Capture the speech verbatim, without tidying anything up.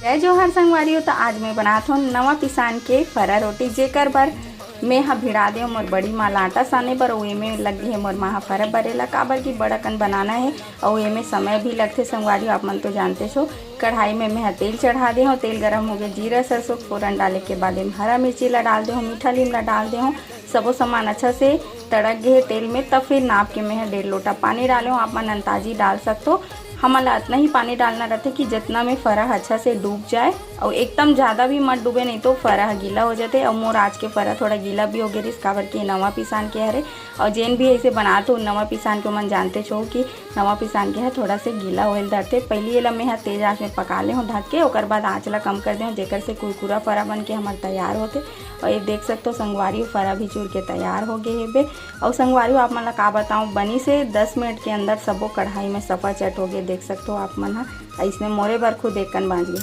जय जोहार संगवारी हो, तो आज मैं बनात हूँ नवा पिसान के फरा रोटी, जेकर बर मैं ह भिड़ा दे हूँ मोर बड़ी माँ ला आटा साने बर। अउ एमे लग गे हे मोर माँ ह फरा बरे ला, काबर कि बड़ अकन बनाना हे अउ एमे समय भी लगथे संगवारी हो, आप मन तो जानते हो। कढ़ाई में मैं ह तेल चढ़ा दे हूँ, तेल गरम हो गए, जीरा सरसों के फोरन डाले के बाद एमे हरा मिर्ची ला डाल दे हूँ, मीठा लीम ला डाल दे हूँ। सबो सामान अच्छा से तड़क गे हे तेल में, तब फिर नाप के मैं ह डेढ़ लोटा पानी डाले हूँ। आप मन अंदाजी डाल सकते हो, हमन ला अतना ही पानी डालना रहथे कि जितना में फरा ह अच्छा से डूब जाए, अउ एकदम ज़्यादा भी मत डूबे, नहीं तो फरा ह गीला हो जाथे। अउ मोर आज के फरा थोड़ा गीला भी हो गे रिस, काबर कि नवा पिसान के हरे। अउ जेन भी ऐसे बनात हो नवा पिसान के, ओमन जानते हो कि नवा पिसान के ह थोड़ा से गीला होए ल धरथे। पहली एला मैं ह तेज आंच में पका ले हूँ ढक के, ओकर बाद आंच ला कम कर दे हूँ, जेकर से कुरकुरा फरा बन के हमर तैयार होथे। अउ ये देख सकते हो संगवारी हो, फरा भी चूर के तैयार हो गए हेबे। अउ संगवारी हो, आप मन ला का बताऊँ, बनी से दस मिनट के अंदर सबो कढ़ाई में सफाचट हो गए। देख सकते हो आप मन ह, अइसने मोरे बर खुद एक कन बांच गए।